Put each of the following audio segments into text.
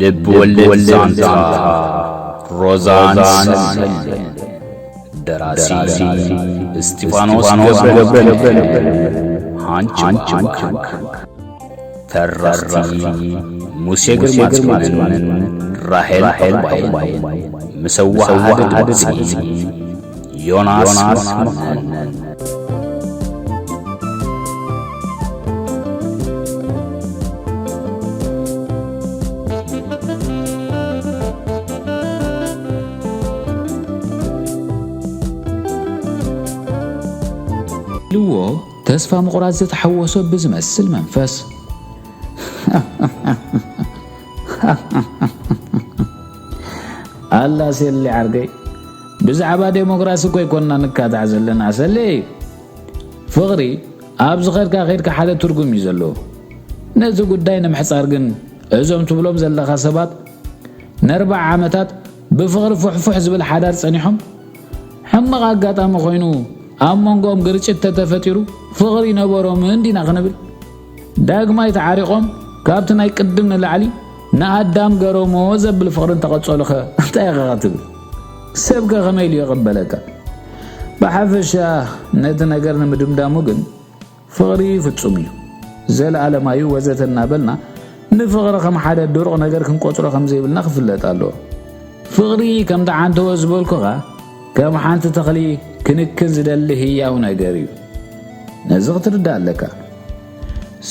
ልብ ወለድ ዛንታ ሮዛን ሰልመን። ደራሲ እስጢፋኖስ ገብረ፣ ሃንች። ተረኽቲ ሙሴ ግርማጽዮንን ራሄል ባይን። ምስ ኣወሃሃዲ ድምጺ ዮናስ መኮነን። ኢልዎ ተስፋ ምቑራጽ ዝተሓወሶ ብዝመስል መንፈስ። ኣላ ሴሊ ዓርከይ፣ ብዛዕባ ዴሞክራሲ እኮ ኣይኮንና ንካታዕ ዘለና ሰሊ። ፍቕሪ ኣብ ዝኸድካ ኸይድካ ሓደ ትርጉም እዩ ዘለዎ። ነዚ ጉዳይ ንምሕጻር ግን እዞም ትብሎም ዘለኻ ሰባት ንኣርብዓ ዓመታት ብፍቕሪ ፉሕፉሕ ዝብል ሓዳር ጸኒሖም፣ ሕማቕ ኣጋጣሚ ኮይኑ ኣብ መንጎኦም ግርጭት ተተፈጢሩ ፍቕሪ ይነበሮም እንዲና ክንብል፣ ዳግማይ ተዓሪቖም ካብቲ ናይ ቅድም ንላዕሊ ንኣዳም ገረሞ ዘብል ፍቕሪ እንተቐጸሉኸ እንታይ ኢኻ ክትብል? ሰብከ ከመይ ኢሉ ይቕበለካ? ብሓፈሻ ነቲ ነገር ንምድምዳሙ ግን ፍቕሪ ፍጹም እዩ፣ ዘለኣለማዩ ወዘተ እናበልና ንፍቕሪ ከም ሓደ ድሩቕ ነገር ክንቆጽሮ ከም ዘይብልና ክፍለጥ ኣለዎ። ፍቕሪ ከምቲ ዓንተቦ ዝበልኩኻ ከም ሓንቲ ተኽሊ ክንክን ዝደሊ ህያው ነገር እዩ። ነዚ ክትርዳእ ኣለካ።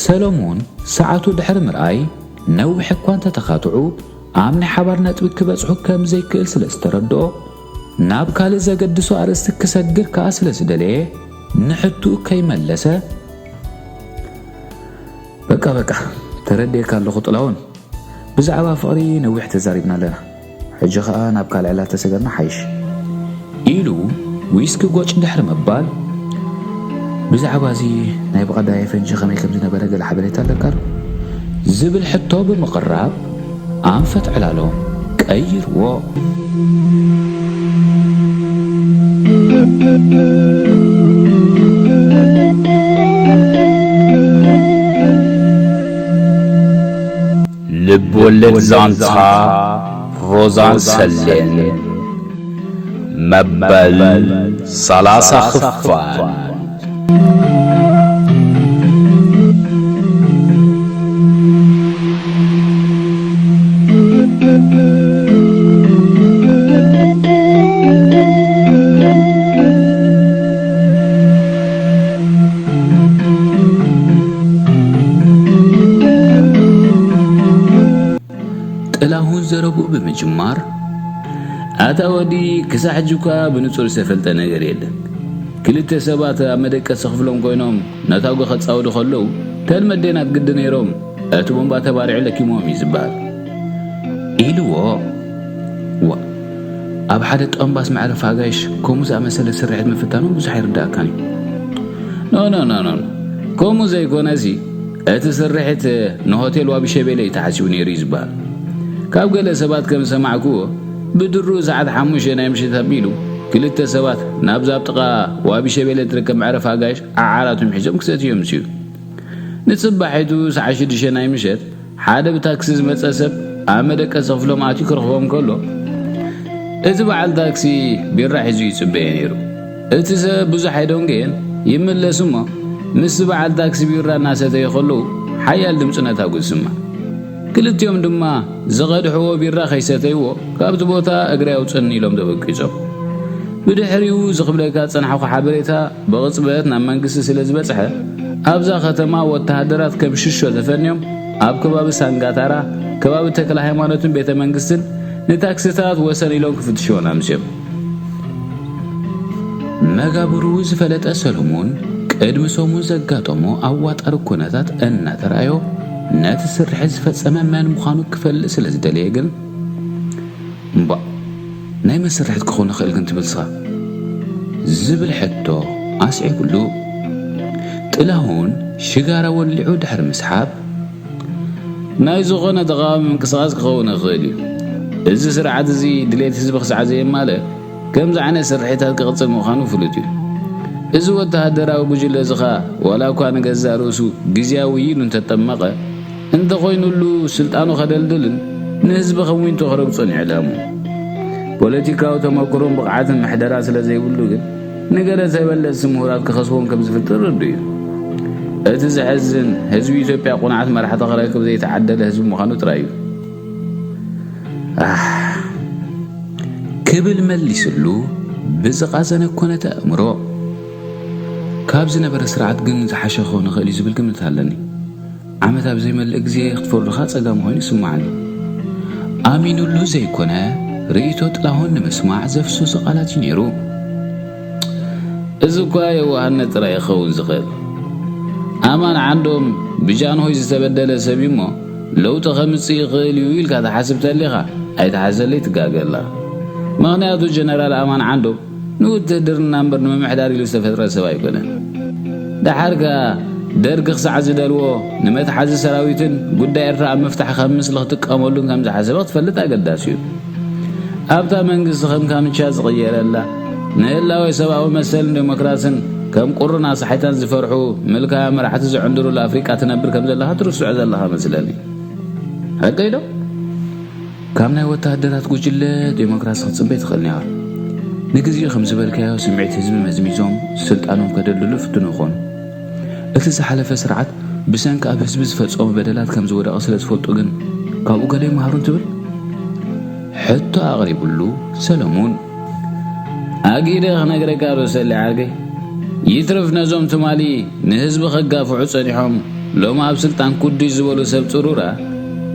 ሰሎሞን ሰዓቱ ድሕሪ ምርኣይ ነዊሕ እኳ እንተተኻትዑ ኣብ ናይ ሓባር ነጥቢ ክበጽሑ ከም ዘይክእል ስለ ዝተረድኦ ናብ ካልእ ዘገድሶ ኣርእስቲ ክሰግር ከኣ ስለ ዝደለየ ንሕትኡ ከይመለሰ፣ በቃ በቃ፣ ተረዲኤካ ኣለኹ ጥላሁን። ብዛዕባ ፍቕሪ ነዊሕ ተዛሪብና ኣለና። ሕጂ ኸኣ ናብ ካልእ ዕላል ተሰገርና ሓይሽ። ኢሉ ዊስኪ ጎጭ ድሕሪ ምባል፣ ብዛዕባ እዚ ናይ ብቐዳይ ፈንጂ ከመይ ከም ዝነበረ ገለ ሓበሬታ ኣለካ ዶ? ዝብል ሕቶ ብምቕራብ ኣንፈት ዕላሎም ቀይርዎ። ልብ ወለድ ዛንታ ሮዛን ሰሌን መበል ሰላሳ ክፋል። ጥላሁን ዘረብኡ ብምጅማር፣ ኣታ ወዲ፣ ክሳዕ ሕጂ እኳ ብንጹር ዝተፈልጠ ነገር የለን። ክልተ ሰባት ኣብ መደቀሲ ክፍሎም ኮይኖም ነታጒ ከጻውዱ ከለዉ፣ ተልመዴናት ግዲ ነይሮም እቲ ቦምባ ተባሪዑ ለኪሞም እዩ ዝበሃል። ኢልዎ። ዋ፣ ኣብ ሓደ ጠምባስ መዕረፊ ኣጋይሽ ከምኡ ዝኣመሰለ ስርሒት ምፍታኖም ብዙሕ ኣይርድኣካን እዩ። ኖ፣ ኖ፣ ኖ፣ ኖ፣ ኖ። ከምኡ ዘይኮነሲ፣ እቲ ስርሒት ንሆቴል ዋቢ ሸቤለ እዩ ተሓሲቡ ነይሩ እዩ ዝበሃል። ካብ ገለ ሰባት ከም ዝሰማዕክዎ፣ ብድሩ ሰዓት ሓሙሽተ ናይ ምሽት ኣቢሉ፣ ክልተ ሰባት ናብዛ ኣብ ጥቓ ዋቢ ሸቤለ እትርከብ መዕረፊ ኣጋይሽ ዓዓራቶም ሒዞም ክሰትዩ ኣምስዩ። ንጽባሒቱ ሰዓት ሽዱሽተ ናይ ምሸት፣ ሓደ ብታክሲ ዝመጸ ሰብ ኣብ መደቀሲ ክፍሎም ኣትዩ ክረኽቦም ከሎ፣ እቲ በዓል ታክሲ ቢራ ሒዙ ይጽበዮ ነይሩ። እቲ ሰብ ብዙሕ ኣይደንጎየን፣ ይምለስ እሞ፣ ምስቲ በዓል ታክሲ ቢራ እናሰተዩ ከለዉ፣ ሓያል ድምጺ ነታጒ ዝስማዕ። ክልቲኦም ድማ ዝቐድሕዎ ቢራ ከይሰተይዎ፣ ካብቲ ቦታ እግረይ ኣውጽእኒ ኢሎም ተበቂጾም። ብድሕሪኡ፣ እዚ ክብለካ ዝጸናሕኩ ሓበሬታ፣ ብቕጽበት ናብ መንግስቲ ስለ ዝበጽሐ፣ ኣብዛ ከተማ ወተሃደራት ከም ሽሾ ተፈንዮም ኣብ ከባቢ ሳንጋታራ፣ ከባቢ ተክለ ሃይማኖትን ቤተ መንግስትን ንታክሲታት ወሰን ኢሎም ክፍትሽወን ኣምስዮም። መጋብሩ ዝፈለጠ ሰሎሞን ቅድሚ ሰሙን ዘጋጠሞ ኣዋጣሪ ኩነታት እናተራእዮ፣ ነቲ ስርሒት ዝፈጸመ መን ምዃኑ ክፈልጥ ስለ ዝደለየ ግን፣ እምባእ፣ ናይ መን ስርሒት ክኸውን ይኽእል ግን ትብል ንስኻ? ዝብል ሕቶ ኣስዒቡሉ። ጥላሁን ሽጋራ ወሊዑ ድሕሪ ምስሓብ፣ ናይ ዝኾነ ተቓዋሚ ምንቅስቓስ ክኸውን ይኽእል እዩ። እዚ ስርዓት እዚ ድሌት ህዝቢ ክሳዕ ዘየማልእ፣ ከምዚ ዓይነት ስርሒታት ክቕጽል ምዃኑ ፍሉጥ እዩ። እዚ ወተሃደራዊ ጉጅለ እዚ ኸኣ፣ ዋላ እኳ ንገዛእ ርእሱ ግዝያዊ እዩ ኢሉ እንተጠመቐ፣ እንተኾይኑሉ ስልጣኑ ከደልድልን ንህዝቢ ከም ዊንቶ ክረግጾ ንዕላሙ። ፖለቲካዊ ተመክሮን ብቕዓትን ምሕደራ ስለ ዘይብሉ ግን፣ ንገለ ተበለጽቲ ምሁራት ክኸስቦም ከም ዝፍትን ርዱእ እዩ። እቲ ዘሕዝን፣ ህዝቢ ኢትዮጵያ ቁኑዓት መራሕቲ ክረክብ ዘይተዓደለ ህዝቢ ምዃኑ ጥራይ እዩ። ኣሕ! ክብል መሊስሉ፣ ብዝቓዘነ ኮነተ ኣእምሮ። ካብ ዝነበረ ስርዓት ግን ዝሓሸ ክኸውን ይኽእል እዩ ዝብል ግምት ኣለኒ። ዓመት ኣብ ዘይመልእ ግዜ ክትፈርዶ ከኣ ጸጋሚ ኮይኑ ይስምዓኒ። ኣሚኑሉ ዘይኮነ፣ ርእይቶ ጥላሁን ንምስማዕ ዘፍሰሶ ቃላት እዩ ነይሩ። እዚ እኳ የዋህነት ጥራይ ክኸውን ዝኽእል። ኣማን ዓንዶም ብጃንሆይ ዝተበደለ ሰብ እዩ እሞ፣ ለውጢ ከምጽእ ይኽእል እዩ ኢልካ ትሓስብ ተሊኻ፣ ኣይትሓዘለይ ትጋገ ኣለኻ። ምኽንያቱ ጀነራል ኣማን ዓንዶም ንውትህድርና እምበር ንምምሕዳር ኢሉ ዝተፈጥረ ሰብ ኣይኮነን። ደሓር ከኣ ደርግ ክሳዕ ዝደልዎ ንመትሓዚ ሰራዊትን ጉዳይ ኤርትራ ኣብ ምፍታሕ ከም ምስሊ ክጥቀመሉን ከም ዝሓሰበ ክትፈልጥ ኣገዳሲ እዩ። ኣብታ መንግስቲ ከም ካምቻ ዝቕየረላ፣ ንህላወ ሰብኣዊ መሰልን ዴሞክራስን ከም ቁርን ኣስሓይታን ዝፈርሑ ምልካውያን መራሕቲ ዝዕንድሩላ ኣፍሪቃ ትነብር ከም ዘለኻ ትርስዖ ዘለኻ መስለኒ። ሓቀይ ዶ? ካብ ናይ ወተሃደራት ጉጅለ ዴሞክራሲ ክትጽበ ኣይትኽእልን ኢኻ። ንግዜኡ ከም ዝበልካዮ ስምዒት ህዝቢ መዝሚዞም ስልጣኖም ከደልድሉ ይፍትኑ ይኾኑ። እቲ ዝሓለፈ ስርዓት ብሰንኪ ኣብ ህዝቢ ዝፈጸሞ በደላት ከም ዝወደቐ ስለ ዝፈልጡ ግን ካብኡ ገለ ይመሃሩን ትብል? ሕቶ ኣቕሪቡሉ ሰለሙን። ኣጊደ ክነግረካ ዶ ሰሊ ዓርከይ? ይትረፍ ነዞም ትማሊ ንህዝቢ ከጋፍዑ ጸኒሖም ሎሚ ኣብ ስልጣን ኩዱይ ዝበሉ ሰብ ጽሩራ፣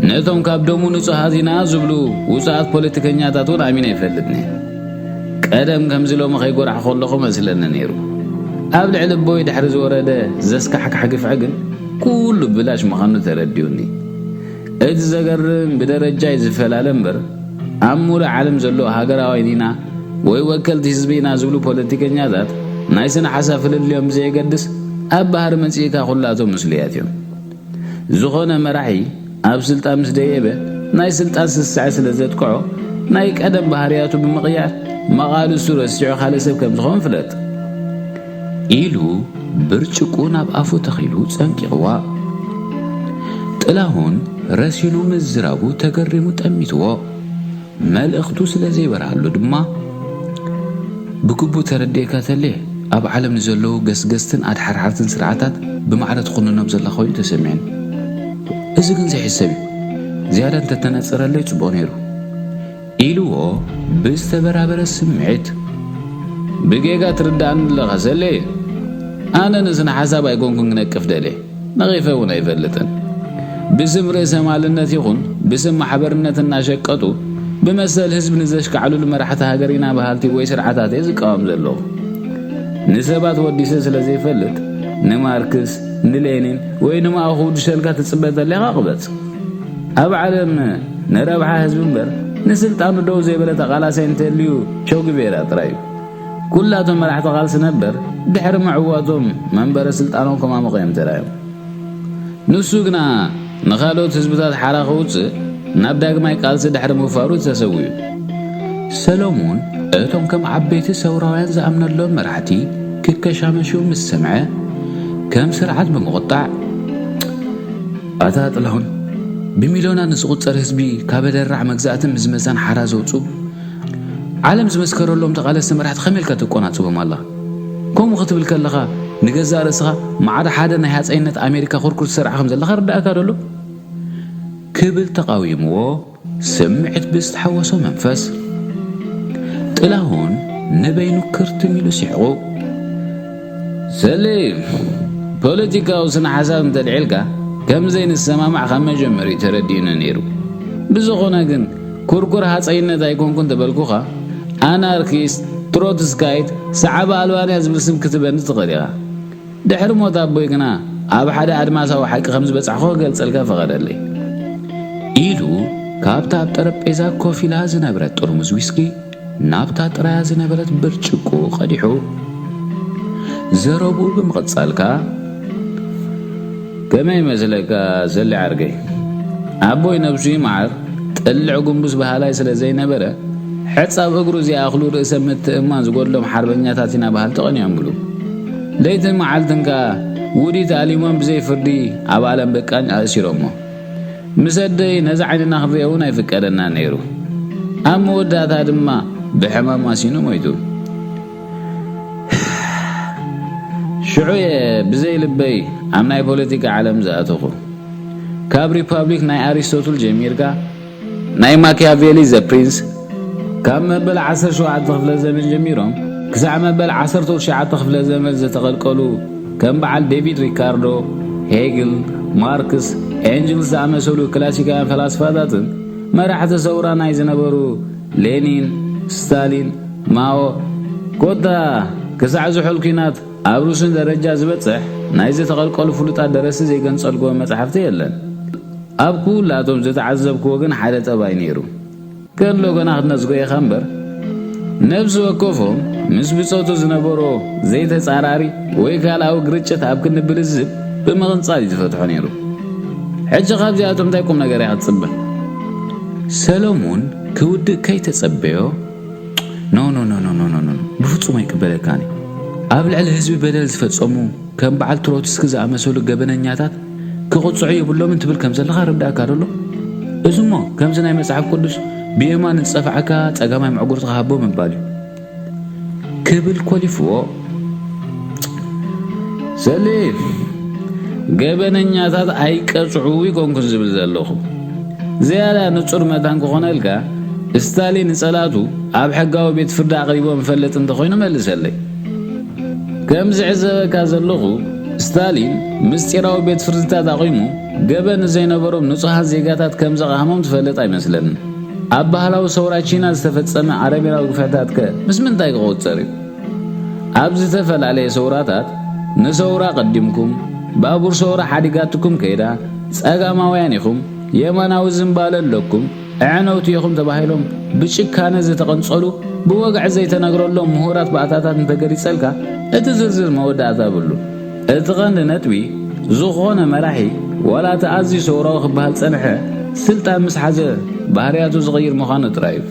ነቶም ካብ ደሙ ንጹሃት ኢና ዝብሉ ውጹኣት ፖለቲከኛታት እውን ኣሚነ ኣይፈልጥን እየ። ቀደም ከምዚ ሎሚ ከይጎራሕኩ ከለኹ መስለኒ ነይሩ። ኣብ ልዕሊ ኣቦይ ድሕሪ ዝወረደ ዘስካሕክሕ ግፍዒ ግን ኩሉ ብላሽ ምዃኑ ተረዲኡኒ። እቲ ዘገርም ብደረጃ እዩ ዝፈላለ እምበር፣ ኣብ ሙሉእ ዓለም ዘለዉ ሃገራውያን ኢና ወይ ወከልቲ ህዝቢ ኢና ዝብሉ ፖለቲከኛታት ናይ ስነ ሓሳብ ፍልልዮም ብዘየገድስ ኣብ ባህሪ መጺእካ ኩላቶም ምስሉያት እዮም። ዝኾነ መራሒ ኣብ ስልጣን ምስ ደየበ ናይ ስልጣን ስስዐ ስለ ዘጥቅዖ ናይ ቀደም ባህርያቱ ብምቕያር መቓልሱ ረሲዑ ካልእ ሰብ ከም ዝኾን ፍለጥ። ኢሉ ብርጭቆ ናብ ኣፉ ተኺሉ ጸንቂቕዋ። ጥላሁን ረሲኑ ምዝራቡ ተገሪሙ ጠሚትዎ። መልእኽቱ ስለ ዘይበርሃሉ ድማ፣ ብግቡእ ተረዲኤካ ተልየ፣ ኣብ ዓለም ንዘለዉ ገስገስትን ኣድሓርሓርትን ስርዓታት ብማዕረ ትኹንኖም ዘላ ኮይኑ ተሰሚዑኒ። እዚ ግን ዘይሕሰብ እዩ። ዝያዳ እንተተነጸረለይ ጽቡቕ ነይሩ። ኢልዎ ብዝተበራበረ ስምዒት። ብጌጋ ትርድኣኒ ኣለኻ ሰሌ። ኣነ ንስነ ሓሳብ ኣይኮንኩን ክነቅፍ ደልየ፣ ነቒፈ እውን ኣይፈልጥን። ብስም ርእሰ ማልነት ይኹን ብስም ማሕበርነት እናሸቀጡ ብመሰል ህዝቢ ንዘሽካዕልሉ መራሕቲ ሃገር ኢና በሃልቲ ወይ ስርዓታት እየ ዝቃወም ዘለኹ። ንሰባት ወዲሰ ስለ ዘይፈልጥ ንማርክስ፣ ንሌኒን ወይ ንማኦ ክውድሸልካ ትጽበ ተሊኻ ቅበጽ። ኣብ ዓለም ንረብሓ ህዝቢ እምበር ንስልጣኑ ደው ዘይበለ ተቓላሳይ እንተልዩ ቸው ግቬራ ጥራይ እዩ። ኩላቶም መራሕቲ ቃልሲ ነበር ድሕሪ ምዕዋቶም መንበረ ስልጣኖም ከማሙቕ እዮም ተራእዮም። ንሱ ግና ንኻልኦት ህዝብታት ሓራ ከውጽእ ናብ ዳግማይ ቃልሲ ድሕሪ ምውፋሩ ተሰዊኡ። ሰሎሙን እቶም ከም ዓበይቲ ሰውራውያን ዝኣምነሎም መራሕቲ ክከሻመሹ ምስ ሰምዐ ከም ስርዓት ብምቑጣዕ ኣታ ጥላሁን፣ ብሚልዮናት ንዝቑጸር ህዝቢ ካብ ኣደራዕ መግዛእትን ምዝመዛን ሓራ ዘውጽኡ፣ ዓለም ዝመስከረሎም ተቓለስቲ መራሕቲ ከመይ ኢልካ ተቆናጽቦም ኣለኻ? ከምኡ ክትብል ከለኻ፣ ንገዛእ ርእስኻ ማዕረ ሓደ ናይ ሃጸይነት ኣሜሪካ ኩርኩር ትሰርዓ ከም ዘለኻ ርዳእካ ዶ ኣሎ? ክብል ተቓዊምዎ፣ ስምዒት ብዝተሓወሶ መንፈስ። ጥላሁን ንበይኑ ክርትም ኢሉ ሲሕቑ። ሰሌ፣ ፖለቲካዊ ስነ ሓሳብ እንተልዒልካ ከም ዘይንሰማማዕ ካብ መጀመሪኡ ተረዲኡኒ ነይሩ። ብዝኾነ ግን ኩርኩር ሃፀይነት ኣይኮንኩን ተበልኩኻ፣ ኣናርኪስት፣ ትሮትስካይት፣ ሰዓቢ ኣልባንያ ዝብል ስም ክትበኒ ትኽእል ኢኻ። ድሕሪ ሞት ኣቦይ ግና ኣብ ሓደ ኣድማሳዊ ሓቂ ከም ዝበጻሕኩ ክገልጸልካ ፈቐደለይ። ኢሉ ካብታ ኣብ ጠረጴዛ ኮፍ ኢላ ዝነበረት ጥርሙዝ ዊስኪ ናብታ ጥራያ ዝነበረት ብርጭቆ ቀዲሑ፣ ዘረብኡ ብምቕጻል ከኣ፣ ከመይ ይመስለካ ሰሌ ዓርከይ? ኣቦይ ነብሱ ይምዓር ጥልዕ ጉንቡስ በሃላይ ስለ ዘይነበረ፣ ሕጻብ እግሩ ዘይኣኽሉ ርእሰ ምትእምማን ዝጎድሎም ሓርበኛታት ኢና በሃልቲ ቀንዮምሉ። ለይትን መዓልትን ከኣ ውዲት ኣሊሞም ብዘይ ፍርዲ ኣብ ዓለም በቃኝ ኣእሲሮሞ። ምስ ኣደይ ነዚ ዓይንና ክንሪኦ እውን ኣይፍቀደና ነይሩ። ኣብ መወዳእታ ድማ ብሕማም ማሲኑ ሞይቱ። ሽዑ እየ ብዘይ ልበይ ኣብ ናይ ፖለቲካ ዓለም ዝኣተኹ። ካብ ሪፓብሊክ ናይ ኣሪስቶትል ጀሚርካ፣ ናይ ማኪያቬሊ ዘ ፕሪንስ፣ ካብ መበል ዓሰርተ ሸውዓተ ክፍለ ዘመን ጀሚሮም ክሳዕ መበል ዓሰርተ ትሽዓተ ክፍለ ዘመን ዝተቐልቀሉ ከም በዓል ዴቪድ ሪካርዶ፣ ሄግል፣ ማርክስ፣ ኤንጅልስ ዝኣመሰሉ ክላሲካውያን ፈላስፋታትን መራሕቲ ሰውራ ናይ ዝነበሩ ሌኒን፣ ስታሊን፣ ማኦ፣ ኮታ ክሳዕ ዝሑል ኲናት ኣብ ሩስን ደረጃ ዝበጽሕ ናይ ዝተቐልቀሉ ፍሉጣት ደረስቲ ዘይገንጸልክዎ መጻሕፍቲ የለን። ኣብ ኩላቶም ዝተዓዘብክዎ ግን ሓደ ጠባይ ነይሩ። ከሎ ገና ክትነጽጎ ኢኻ እምበር፣ ነብሲ ወከፎም ምስ ብጾቱ ዝነበሮ ዘይተጻራሪ ወይ ካልኣዊ ግርጭት ኣብ ክንዲ ብልዝብ ብምቕንጻል እዩ ዝፈትሖ ነይሩ። ሕጂ ካብዚኣቶም እንታይ ቁም ነገር ኢኻ ትጽበ? ሰሎሙን ክውድእ ከይተጸበዮ፣ ኖ፣ ኖ፣ ኖ፣ ኖ፣ ኖ፣ ኖ፣ ኖ፣ ብፍጹም ኣይቅበለካን። ኣብ ልዕሊ ህዝቢ በደል ዝፈጸሙ ከም በዓል ትሮትስኪ ዝኣመሰሉ ገበነኛታት ክቕጽዑ የብሎምን ትብል ከም ዘለኻ ርዳእካ ደሎ? እዚሞ ከምዚ ናይ መጽሓፍ ቅዱስ ብየማን ዝጸፍዓካ ጸጋማይ ምዕጉርትኻ ሃቦ ምባል እዩ ክብል ኮሊፍዎ። ሰሊም፣ ገበነኛታት ኣይቀጽዑ ይኮንኩን ዝብል ዘለኹ። ዝያዳ ንጹር መታን ክኾነልካ፣ ስታሊን ንጸላቱ ኣብ ሕጋዊ ቤት ፍርዲ ኣቕሪቦ ምፈልጥ እንተኾይኑ መልሰለይ። ከም ዝዕዘበካ ዘለኹ፣ ስታሊን ምስጢራዊ ቤት ፍርድታት ኣቑሙ ገበን ንዘይነበሮም ንጹሃት ዜጋታት ከም ዘቕሃሞም ትፈልጥ ኣይመስለንን። ኣብ ባህላዊ ሰውራ ቺና ዝተፈጸመ ኣረሜናዊ ግፍዕታት ከ ምስ ምንታይ ክቑጸር እዩ? ኣብ ዝተፈላለየ ሰውራታት ንሰውራ ቀዲምኩም፣ ባቡር ሰውራ ሓዲጋትኩም ከይዳ፣ ጸጋማውያን ኢኹም፣ የማናዊ ዝንባለ ኣለኩም፣ ኣዕነውቲ ኢኹም ተባሂሎም ብጭካነ ዝተቐንጸሉ፣ ብወግዒ ዘይተነግረሎም ምሁራት ባእታታት እንተገሊጸልካ፣ እቲ ዝርዝር መወዳእታ የብሉን። እቲ ቀንዲ ነጥቢ፣ ዝኾነ መራሒ፣ ዋላ እቲ ኣዝዩ ሰውራዊ ክበሃል ጸንሐ፣ ስልጣን ምስ ሓዘ ባህርያቱ ዝቕይር ምዃኑ ጥራይ እዩ።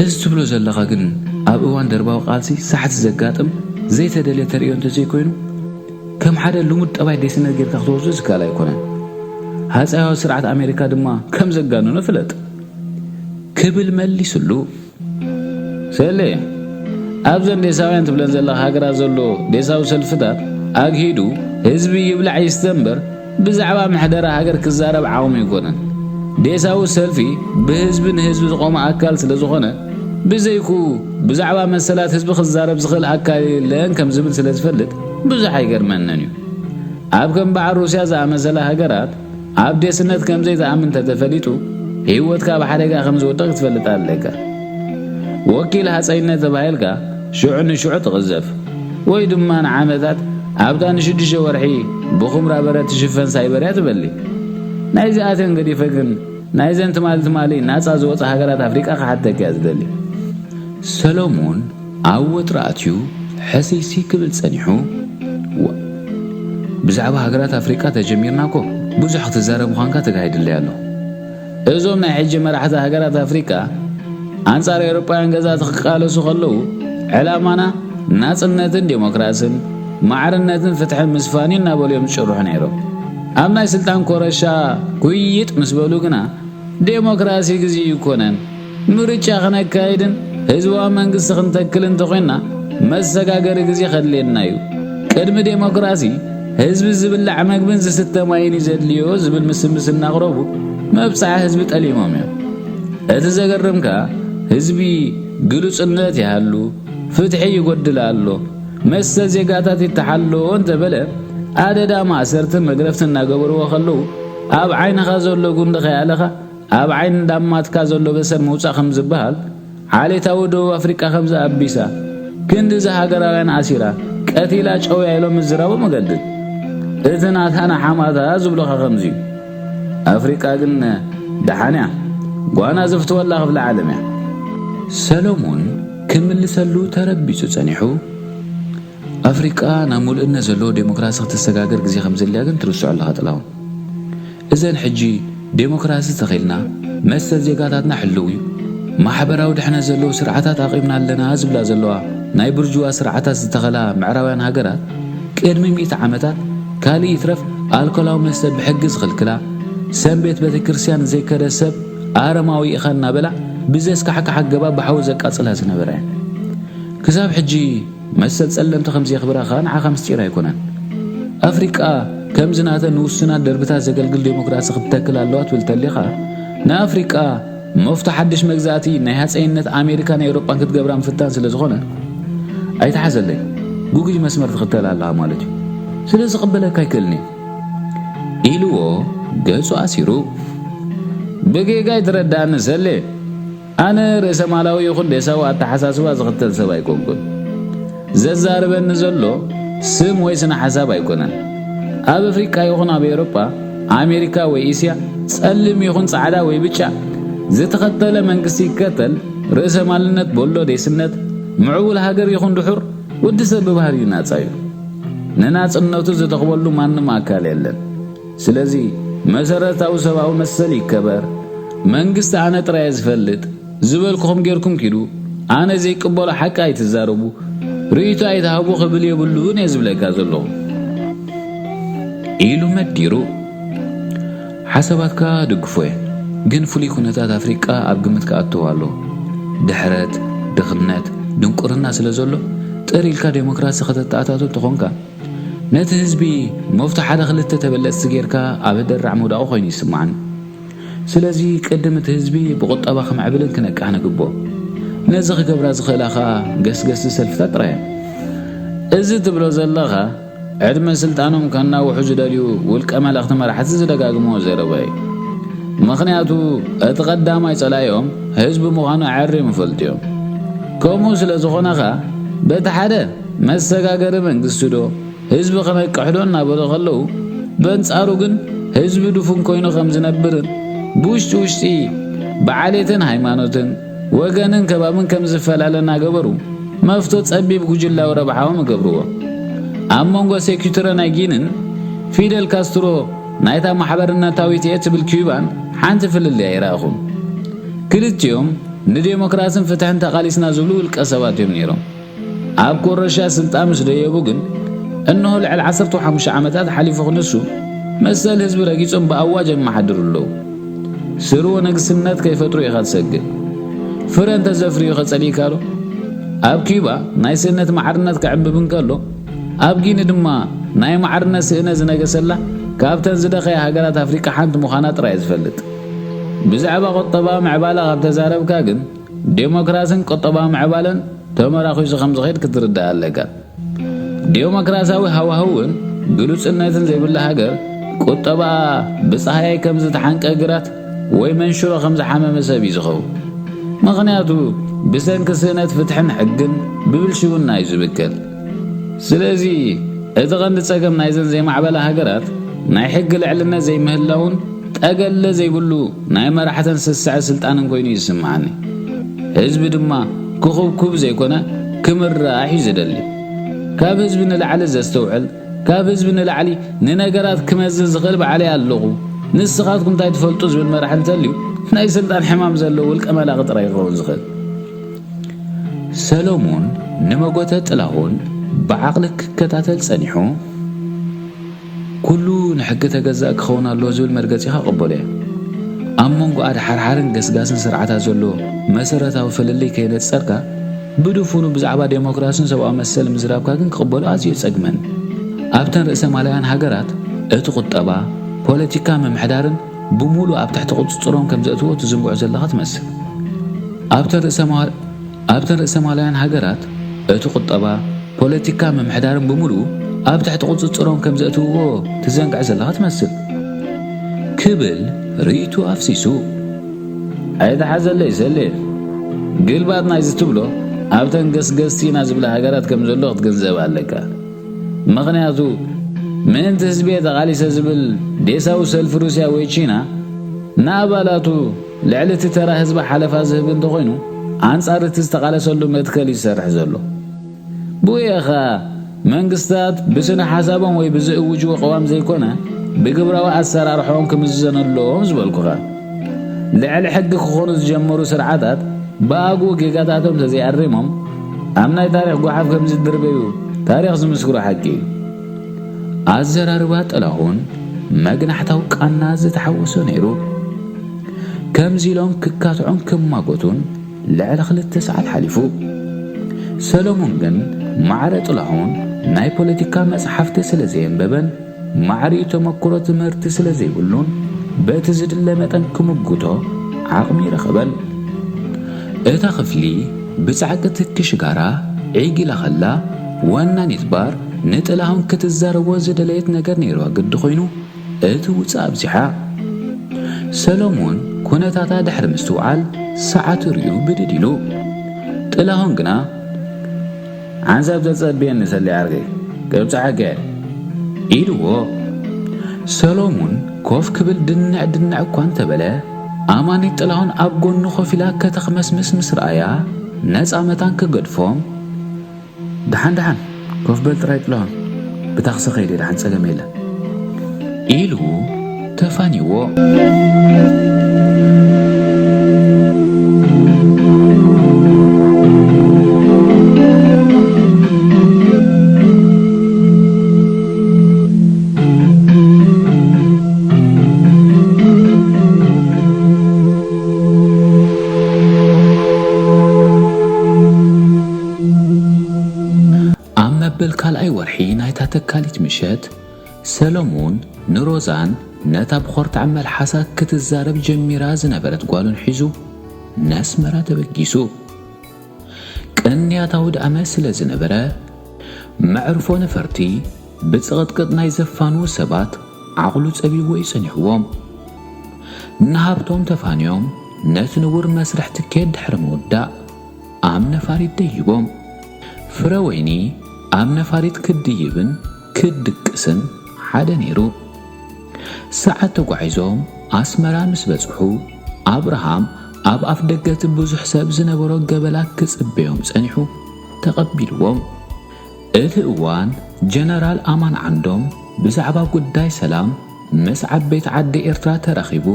እዚ ትብሎ ዘለኻ ግን ኣብ እዋን ደርባዊ ቃልሲ ሳሕቲ ዘጋጥም ዘይተደልየ ተርእዮ እንተዘይኮይኑ፣ ከም ሓደ ልሙድ ጠባይ ዴስነት ጌርካ ክትወስዶ ዝከኣል ኣይኮነን። ሃጸያዊ ስርዓት ኣሜሪካ ድማ ከም ዘጋነኖ ፍለጥ። ክብል መሊስሉ። ሰሌ፣ ኣብዘን ዴሳውያን ትብለን ዘለኻ ሃገራት ዘሎ ዴሳዊ ሰልፍታት ኣግሂዱ ህዝቢ ይብላዕ ይስተ እምበር ብዛዕባ ምሕደራ ሃገር ክዛረብ ዓቕሙ ኣይኮነን። ዴሳዊ ሰልፊ ብህዝቢ ንህዝቢ ዝቖመ ኣካል ስለ ዝኾነ፣ ብዘይኩ ብዛዕባ መሰላት ህዝቢ ክዛረብ ዝኽእል ኣካል የለን ከም ዝብል ስለ ዝፈልጥ ብዙሕ ኣይገርመንን እዩ። ኣብ ከም በዓል ሩስያ ዝኣመሰላ ሃገራት ኣብ ዴስነት ከም ዘይትኣምን እንተተፈሊጡ፣ ህይወትካ ኣብ ሓደጋ ከም ዝወድቕ ክትፈልጥ ኣለካ። ወኪል ሃጸይነት ተባሂልካ ሽዑ ንሽዑ ትቕዘፍ፣ ወይ ድማ ንዓመታት ኣብታ ንሽዱሽተ ወርሒ ብኹምራ በረድ ትሽፈን ሳይበርያ ትበሊ። ናይዚኣተን ገዲፈ ግን ናይዘን ትማሊ ትማሊ ናጻ ዝወጻ ሃገራት ኣፍሪቃ ክሓተኪ እያ ዝደሊ። ሰሎሙን ኣብ ወጥሪ ኣትዩ ሕስይስይ ክብል ጸኒሑ፣ "ዋ፣ ብዛዕባ ሃገራት ኣፍሪቃ ተጀሚርና እኮ ብዙሕ ክትዛረብ ምዃንካ ተጋሂድለይ ኣሎ። እዞም ናይ ሕጂ መራሕቲ ሃገራት ኣፍሪቃ ኣንጻር ኤውሮጳውያን ገዛእቲ ክቃለሱ ከለዉ ዕላማና ናጽነትን ዴሞክራስን ማዕርነትን ፍትሕን ምስፋን እዩ" እናበሉ እዮም ዝጭርሑ ነይሮም። ኣብ ናይ ስልጣን ኮረሻ ኩይጥ ምስ በሉ ግና ዴሞክራሲ ግዜ ይኮነን። ምርጫ ክነካይድን ህዝባዊ መንግስቲ ክንተክል እንተኾይንና መሰጋገሪ ግዜ ከድልየና እዩ። ቅድሚ ዴሞክራሲ ህዝቢ ዝብላዕ መግብን ዝስተ ማይን እዩ ዘድልዮ ዝብል ምስምስ እናቕረቡ መብጽዓ ህዝቢ ጠሊሞም እዮም። እቲ ዘገርም ከኣ ህዝቢ ግሉጽነት ይሃሉ፣ ፍትሒ ይጎድል ኣሎ፣ መሰል ዜጋታት ይተሓሎ እንተበለ ኣደዳ ማእሰርቲ መግረፍቲ እናገበርዎ ከለዉ ኣብ ዓይንኻ ዘሎ ጉንዲ ከይኣለኻ ኣብ ዓይኒ እንዳማትካ ዘሎ በሰር ምውጻእ ከም ዝበሃል፣ ዓሌታዊ ደቡብ ኣፍሪቃ ከምዚ ኣቢሳ፣ ክንድዚ ሃገራውያን ኣሲራ፣ ቀቲላ ጨውያ ኢሎም ምዝራቦም እገድድ። እቲ ናታና ሓማታ ዝብሉኻ ከምዚ እዩ። ኣፍሪቃ ግን ደሓን እያ። ጓና ዝፍትወላ ክፍለ ዓለም እያ። ሰሎሞን ክምልሰሉ ተረቢጹ ጸኒሑ፣ ኣፍሪቃ ናብ ምሉእነት ዘለዎ ዴሞክራሲ ክትሰጋገር ግዜ ከም ዘድልያ ግን ትርስዖ ኣለኻ ጥላሁን። እዘን ሕጂ ዴሞክራሲ ተኺልና፣ መሰል ዜጋታትና ሕልው እዩ፣ ማሕበራዊ ድሕነት ዘለዎ ስርዓታት ኣቒምና ኣለና ዝብላ ዘለዋ ናይ ብርጅዋ ስርዓታት ዝተኸላ ምዕራባውያን ሃገራት፣ ቅድሚ ሚእቲ ዓመታት ካልእ ይትረፍ ኣልኮላዊ መስተ ብሕጊ ዝኽልክላ፣ ሰንበት ቤተ ክርስቲያን ዘይከደ ሰብ ኣረማዊ ኢኻ እናበላ ብዘስካሕክሕ ኣገባብ ብሓዊ ዘቃጽላ ዝነበረ። ክሳብ ሕጂ መሰል ጸለምቲ ከም ዘኽብራ ከኣ ንዓኻ ምስጢር ኣይኮነን። ኣፍሪቃ ከምዚ ናተን ንውሱናት ደርብታት ዘገልግል ዴሞክራሲ ክትተክል ኣለዋ ትብል ተሊኻ፣ ንኣፍሪቃ መፍቶ ሓድሽ መግዛእቲ ናይ ሃጸይነት ኣሜሪካን ኤውሮጳን ክትገብራ ምፍታን ስለ ዝኾነ፣ ኣይትሓዘለይ፣ ጉጉይ መስመር ትኽተል ኣለኻ ማለት እዩ። ስለ ዝቕበለካ ኣይክእልን እዩ። ኢልዎ ገጹ ኣሲሩ። ብጌጋ ኣይትረዳእኒ ሰሌ። ኣነ ርእሰ ማላዊ ይኹን ዴሳዊ ኣተሓሳስባ ዝኽተል ሰብ ኣይኮንኩን። ዘዛርበኒ ዘሎ ስም ወይ ስነ ሓሳብ ኣይኮነን። ኣብ ኣፍሪቃ ይኹን ኣብ ኤውሮጳ፣ ኣሜሪካ ወይ እስያ፣ ጸሊም ይኹን ጻዕዳ ወይ ብጫ፣ ዝተኸተለ መንግስቲ ይከተል፣ ርእሰ ማልነት ቦሎ ዴስነት፣ ምዕቡል ሃገር ይኹን ድሑር፣ ወዲ ሰብ ብባህሪኡ ናጻ እዩ። ንናጽነቱ ዝተኽበሉ ማንም ኣካል የለን። ስለዚ መሰረታዊ ሰብኣዊ መሰል ይከበር። መንግስቲ ኣነ ጥራይ እየ ዝፈልጥ ዝበልኩኹም ጌርኩም ኪዱ። ኣነ ዘይቅበሎ ሓቂ ኣይትዛረቡ፣ ርእይቶ ኣይትሃቡ ክብል የብሉን እየ ዝብለካ ዘለኹ። ኢሉ መዲሩ። ሓሳባትካ ደግፎ እየ፣ ግን ፍሉይ ኩነታት ኣፍሪቃ ኣብ ግምት ክኣትዎ ኣለዎ። ድሕረት፣ ድኽነት፣ ድንቁርና ስለ ዘሎ ጥር ኢልካ ዴሞክራሲ ከተተኣታቱ እንተኾንካ፣ ነቲ ህዝቢ መፍቶ ሓደ ክልተ ተበለጽቲ ጌርካ ኣብ ኣደራዕ ምውዳቑ ኮይኑ ይስምዓኒ። ስለዚ ቅድም እቲ ህዝቢ ብቁጠባ ክምዕብልን ክነቅሕን ይግብኦ። ነዚ ክገብራ ዝኽእላ ኸኣ ገስገስቲ ሰልፍታት ጥራይ እየን። እዚ ትብሎ ዘለኻ ዕድመ ስልጣኖም ከናውሑ ዝደልዩ ውልቀ መለኽቲ መራሕቲ ዝደጋግምዎ ዘረባ እዩ። ምኽንያቱ እቲ ቀዳማይ ጸላኢኦም ህዝቢ ምዃኑ ኣዐርዮም ይፈልጡ እዮም። ከምኡ ስለ ዝኾነ ኸኣ በቲ ሓደ መሰጋገሪ መንግስቲ ዶ ህዝቢ ክነቅሕ ዶ እናበሉ ከለዉ፣ በንጻሩ ግን ህዝቢ ድፉን ኮይኑ ከም ዝነብርን ብውሽጢ ውሽጢ ብዓሌትን ሃይማኖትን ወገንን ከባብን ከም ዝፈላለ እናገበሩ መፍቶ ጸቢብ ጉጅላዊ ረብሓኦም ይገብርዎ። ኣብ መንጎ ሴኩትረ ናይ ጊንን ፊደል ካስትሮ ናይታ ማሕበርነታዊት እየ ትብል ኪዩባን ሓንቲ ፍልልይ ኣይረኣኹን። ክልቲኦም ንዴሞክራስን ፍትሕን ተቓሊስና ዝብሉ ውልቀ ሰባት እዮም ነይሮም። ኣብ ኮረሻ ስልጣን ምስ ደየቡ ግን፣ እነሆ ልዕሊ ዓሰርተ ሓሙሽተ ዓመታት ሓሊፉ ክንሱ፣ መሰል ህዝቢ ረጊጾም ብኣዋጅ የመሓድሩ ኣለዉ። ስርወ ነግስነት ከይፈጥሩ ኢኻ ትሰግእ። ፍረ እንተዘፍርዩ ከጸሊእካ ዶ? ኣብ ኪዩባ ናይ ስእነት ማዕርነት ክዕምብብ እንከሎ፣ ኣብ ጊኒ ድማ ናይ ማዕርነት ስእነት ዝነገሰላ ካብተን ዝደኸያ ሃገራት ኣፍሪቃ ሓንቲ ምዃና ጥራይ እየ ዝፈልጥ። ብዛዕባ ቁጠባ ምዕባላ ካብ ተዛረብካ ግን፣ ዴሞክራስን ቁጠባ ምዕባለን ተመራኺሱ ከም ዝኸይድ ክትርዳእ ኣለካ። ዴሞክራሲያዊ ሃዋህውን ግሉጽነትን ዘይብላ ሃገር፣ ቁጠባኣ ብጸሃያይ ከም ዝተሓንቀ ግራት ወይ መንሽሮ ከም ዝሓመመ ሰብ እዩ ዝኸውን። ምኽንያቱ፣ ብሰንኪ ስእነት ፍትሕን ሕግን ብብልሽውና እዩ ዝብከል። ስለዚ፣ እቲ ቀንዲ ጸገም ናይዘን ዘይማዕበላ ሃገራት፣ ናይ ሕጊ ልዕልነት ዘይምህላውን ጠገለ ዘይብሉ ናይ መራሕተን ስስዐ ስልጣንን ኮይኑ ይስምዓኒ። ህዝቢ ድማ ክኹብኩብ ዘይኮነ ክምራሕ እዩ ዝደሊ። ካብ ህዝቢ ንላዕሊ ዘስተውዕል፣ ካብ ህዝቢ ንላዕሊ ንነገራት ክመዝን ዝኽእል ባዕለይ ኣለኹ፣ ንስኻትኩም እንታይ ትፈልጡ ዝብል መራሒ እንተልዩ፣ ናይ ስልጣን ሕማም ዘለዎ ውልቀ መላኺ ጥራይ ይኸውን ዝኽእል። ሰሎሞን ንመጎተ ጥላሁን ብዓቕሊ ክከታተል ጸኒሑ፣ ኩሉ ንሕጊ ተገዛእ ክኸውን ኣለዎ ዝብል መርገጺኻ እቕበሎ እየ። ኣብ መንጎ ኣድሓርሓርን ገስጋስን ስርዓታት ዘሎ መሰረታዊ ፍልልይ ከየነጸርካ፣ ብድፉኑ ብዛዕባ ዴሞክራስን ሰብኣዊ መሰል ምዝራብካ ግን ክቕበሎ ኣዝዩ የጸግመኒ። ኣብተን ርእሰ ማላውያን ሃገራት እቲ ቁጠባ፣ ፖለቲካ፣ ምምሕዳርን ብምሉእ ኣብ ትሕቲ ቁጽጽሮም ከም ዘእትዎ ትዝንግዖ ዘለኻ ትመስል። ኣብተን ርእሰ ማ-፣ ኣብተን ርእሰ ማላውያን ሃገራት እቲ ቁጠባ፣ ፖለቲካ፣ ምምሕዳርን ብምሉኡ ኣብ ትሕቲ ቁጽጽሮም ከም ዘእትውዎ ትዘንግዕ ዘለኻ ትመስል። ክብል ርእይቱ ኣፍሲሱ። ኣይትሓዘለይ ሰሌ። ግልባጥ ናይዚ ትብሎ ኣብተን ገስገስቲ ኢና ዝብላ ሃገራት ከም ዘሎ ክትግንዘብ ኣለካ። ምኽንያቱ ምእንቲ ህዝቢ እየ ተቓሊሰ ዝብል ዴሳዊ ሰልፊ ሩስያ ወይ ቺና ንኣባላቱ ልዕሊ እቲ ተራ ህዝቢ ሓለፋ ዝህብ እንተኾይኑ ኣንጻር እቲ ዝተቓለሰሉ መትከል እዩ ዝሰርሕ ዘሎ። ብኡ እየ ኸኣ መንግስታት ብስነ ሓሳቦም ወይ ብዝእውጅዎ ቅዋም ዘይኮነ ብግብራዊ ኣሰራርሖኦም ክምዝዘኑ ኣለዎም ዝበልኩኻ። ልዕሊ ሕጊ ክኾኑ ዝጀመሩ ስርዓታት ብኣግኡ ጌጋታቶም ተዘይኣሪሞም ኣብ ናይ ታሪኽ ጓሓፍ ከም ዝድርበዩ ታሪኽ ዝምስክሮ ሓቂ እዩ። ኣዘራርባ ጥላሁን መግናሕታዊ ቃና ዝተሓወሶ ነይሩ። ከምዚ ኢሎም ክካትዑን ክማጎቱን ልዕሊ ክልተ ሰዓት ሓሊፉ። ሰሎሞን ግን ማዕረ ጥላሁን ናይ ፖለቲካ መጽሓፍቲ ስለ ዘየንበበን ማዕሪኡ ተመክሮ ትምህርቲ ስለ ዘይብሉን በቲ ዝድለ መጠን ክምጉቶ ዓቕሚ ይረኸበን። እታ ክፍሊ ብጻዕቂ ትኪ ሽጋራ ዒግ ኢላ ከላ፣ ወናኒት ባር ንጥላሁን ክትዛረቦ ዝደለየት ነገር ነይርዋ ግዲ ኮይኑ፣ እቲ ውጽእ ኣብዚሓ። ሰሎሞን ኩነታታ ድሕሪ ምስትውዓል ሰዓቱ ርእዩ ብድድ ኢሉ። ጥላሁን ግና፣ "ሓንሳብ ተጸብየኒ ሰሊ ዓርከይ፣ ቅብጻሓከ" ኢልዎ። ሰሎሙን ኮፍ ክብል ድንዕ ድንዕ እኳ እንተበለ፣ ኣማኒት ጥላሁን ኣብ ጎኑ ኮፍ ኢላ ከተኽመስምስ ምስ ረኣያ፣ ነጻ መታን ክገድፎም፣ "ደሓን ደሓን፣ ኮፍ በል ጥራይ ጥላሁን፣ ብታክሲ ኸይደ ደሓን ጸገም የለን" ኢሉ ተፋኒዎ። ኣብ መበል ካልኣይ ወርሒ ናይታ ተካሊት ምሸት፣ ሰሎሙን ንሮዛን ነታ ብኾርታዕ መልሓሳ ክትዛረብ ጀሚራ ዝነበረት ጓሉን ሒዙ ነስመራ ተበጊሱ። ቅንያታዊ ዳእመ ስለ ዝነበረ፣ መዕርፎ ነፈርቲ ብጽቕጥቅጥ ናይ ዘፋንዉ ሰባት ዓቕሉ ጸቢብዎ እዩ ጸኒሕዎም። ንሃብቶም ተፋንዮም ነቲ ንቡር መስርሕ ትኬት ድሕሪ ምውዳእ፣ ኣብ ነፋሪት ደይቦም። ፍረወይኒ ኣብ ነፋሪት ክድይብን ክድቅስን ሓደ ነይሩ። ሰዓት ተጓዒዞም ኣስመራ ምስ በጽሑ፣ ኣብርሃም ኣብ ኣፍ ደገ እቲ ብዙሕ ሰብ ዝነበሮ ገበላ ክጽበዮም ጸኒሑ ተቐቢልዎም። እቲ እዋን ጀነራል ኣማን ዓንዶም ብዛዕባ ጉዳይ ሰላም ምስ ዓበይቲ ዓዲ ኤርትራ ተራኺቡ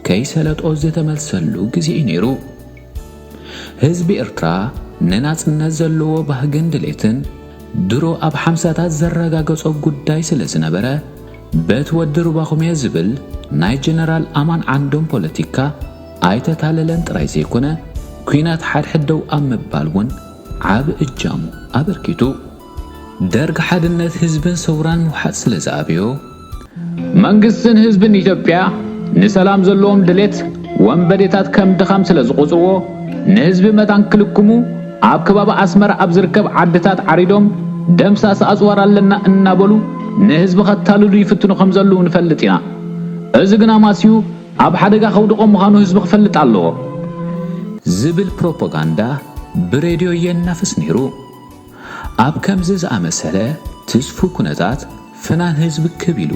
ከይሰለጦ ዝተመልሰሉ ግዜ እዩ ነይሩ። ህዝቢ ኤርትራ ንናጽነት ዘለዎ ባህግን ድሌትን ድሮ ኣብ ሓምሳታት ዘረጋገጾ ጉዳይ ስለ ዝነበረ፣ በቲ ወዲ ሩባኹምየ ዝብል ናይ ጀነራል ኣማን ዓንዶም ፖለቲካ ኣይተታለለን ጥራይ ዘይኮነ፣ ኲናት ሓድሕድ ደው ኣብ ምባል እውን ዓቢ እጃሙ ኣበርኪቱ። ደርግ ሓድነት ህዝብን ሰውራን ምውሓጥ ስለ ዝኣብዮ፣ መንግስትን ህዝብን ኢትዮጵያ ንሰላም ዘለዎም ድሌት ወንበዴታት ከም ድኻም ስለ ዝቖጽርዎ፣ ንህዝቢ መታን ክልክሙ ኣብ ከባቢ ኣስመራ ኣብ ዝርከብ ዓድታት ዓሪዶም ደምሳሲ ኣጽዋር ኣለና እናበሉ ንህዝቢ ከታልሉ ይፍትኑ ከም ዘለዉ ንፈልጥ ኢና። እዚ ግና ማስዩ ኣብ ሓደጋ ከውድቖም ምዃኑ ህዝቢ ክፈልጥ ኣለዎ። ዝብል ፕሮፓጋንዳ ብሬድዮ የናፍስ ነይሩ። ኣብ ከምዚ ዝኣመሰለ ትስፉ ኩነታት ፍናን ህዝቢ ክብ ኢሉ